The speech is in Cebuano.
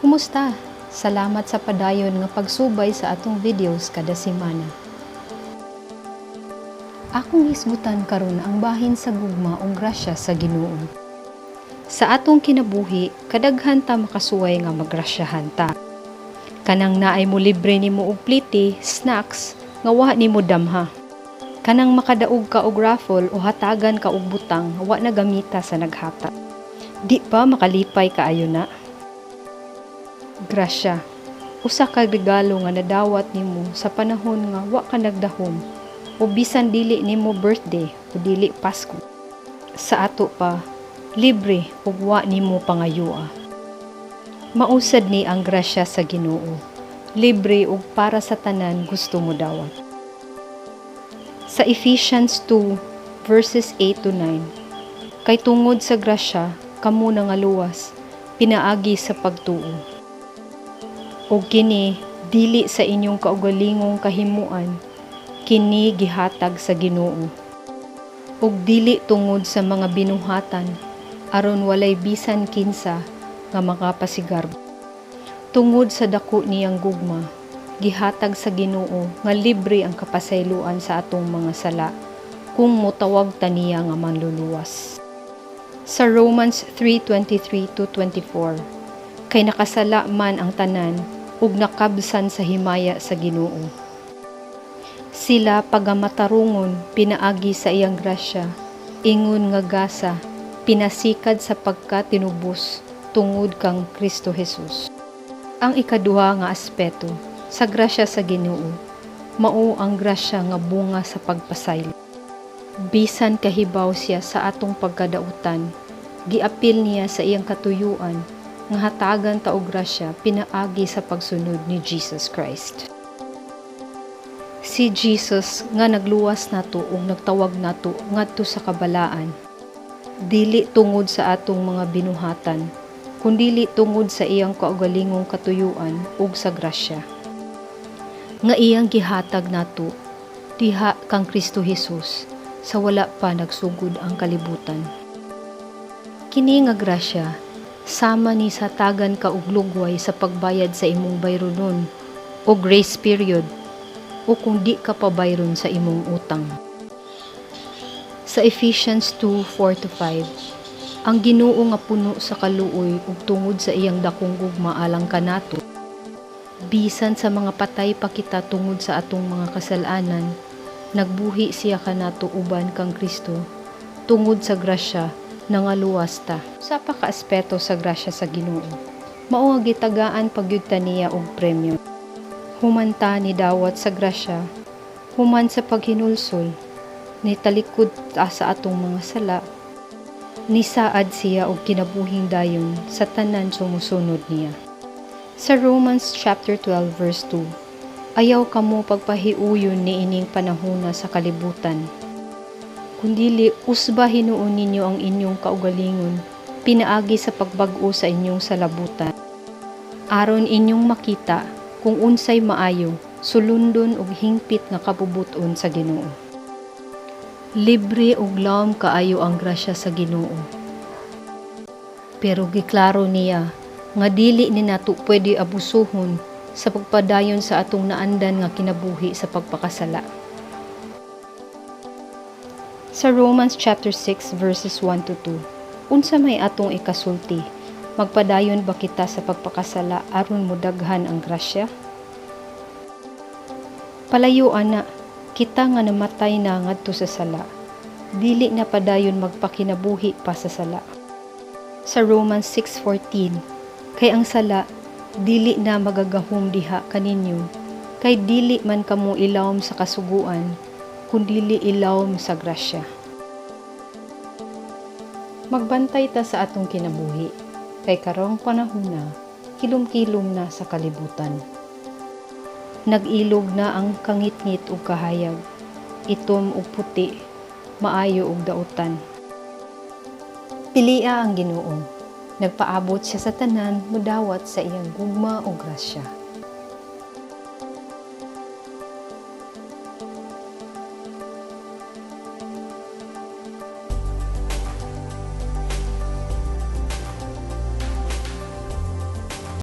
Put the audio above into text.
Kumusta? Salamat sa padayon nga pagsubay sa atong videos kada semana. Akong hisgutan karon ang bahin sa gugma ug grasya sa Ginoo. Sa atong kinabuhi, kadaghan ta makasuway nga magrasyahan ta. Kanang naay mo libre nimo og pliti, snacks, nga wa nimo damha. Kanang makadaog ka og raffle o hatagan ka og butang wa na gamita sa naghatag. Di ba makalipay kaayo na? Grasya, usa ka regalo nga nadawat nimo sa panahon nga wa ka nagdahom o bisan dili nimo birthday o dili Pasko. Sa ato pa, libre ug wa nimo pangayoa. Mao sad ni ang grasya sa Ginoo. Libre ug para sa tanan gusto mo dawat. Sa Ephesians 2 verses 8 to 9, "Kay tungod sa grasya kamo nangaluwas pinaagi sa pagtuo. Ug kini dili sa inyong kaugalingong kahimuan, kini gihatag sa Ginoo. Ug dili tungod sa mga binuhatan, aron walay bisan kinsa nga makapasigarbo. Tungod sa dako niyang gugma, gihatag sa Ginoo nga libre ang kapasayloan sa atong mga sala kung motawag ta niya nga Manluluwas." Sa Romans 3:23 to 24, "Kay nakasala man ang tanan ug nakabsan sa himaya sa Ginoo. Sila pagamatarungon pinaagi sa iyang grasya, ingon nga gasa, pinasikad sa pagkatinubos tungod kang Kristo Jesus." Ang ikaduha nga aspeto sa grasya sa Ginoo, mao ang grasya nga bunga sa pagpasaylo. Bisan kahibaw siya sa atong pagkadautan, giapil niya sa iyang katuyuan nga hatagan ta og grasya pinaagi sa pagsunod ni Jesus Christ. Si Jesus nga nagluwas nato ug nagtawag nato ngadto sa kabalaan, dili tungod sa atong mga binuhatan, kundili tungod sa iyang kaugalingong katuyuan ug sa grasya nga iyang gihatag nato diha kang Kristo Jesus sa wala pa nagsugod ang kalibutan. Kini nga grasya sama ni sa tagan ka og lugway sa pagbayad sa imong bayronon o grace period o kung di ka pa bayron sa imong utang. Sa Ephesians 2:4-5, "Ang Ginoo nga puno sa kaluoy ug tungod sa iyang dakong gugma alang kanato, bisan sa mga patay pa kita tungod sa atong mga kasal-anan, nagbuhi siya kanato uban kang Kristo. Tungod sa grasya nangaluwas ta." Usa pa ka aspeto sa grasya sa Ginoo, mao nga gitagaan pa gyud ta niya og premyo. Human ta ni dawat sa grasya, human sa paghinulsol, nitalikod ta sa atong mga sala, nisaad siya og kinabuhing dayon sa tanan sumusunod niya. Sa Romans chapter 12 verse 2, "Ayaw kamo pagpahiuyon niining panahona sa kalibutan, kundili usba hinuon ninyo ang inyong kaugalingon pinaagi sa pagbag-o sa inyong salabutan, aron inyong makita kung unsay maayo, sulundon ug hingpit nga kabubut-on sa Ginoo." Libre ug lawom kaayo ang grasya sa Ginoo. Pero giklaro niya nga dili ni nato pwede abusuhon sa pagpadayon sa atong naandan nga kinabuhi sa pagpakasala. Sa Romans chapter 6 verses 1 to 2, "Unsa may atong ikasulti? Magpadayon ba kita sa pagpakasala aron modaghan ang grasya? Palayo ana! Kita nga namatay na ngadto sa sala, dili na padayon magpakinabuhi pa sa sala." Sa Romans 6:14, "Kay ang sala dili na magagahom diha kaninyo, kay dili man kamo ilawom sa kasuguan, kundili ilawom sa grasya." Magbantay ta sa atong kinabuhi, kay karong panahona, kilom-kilom na sa kalibutan. Nag-ilog na ang kangitngit ug kahayag, itom ug puti, maayo ug dautan. Pilia ang Ginoo. Nagpaabot siya sa tanan mudawat sa iyang gugma ug grasya.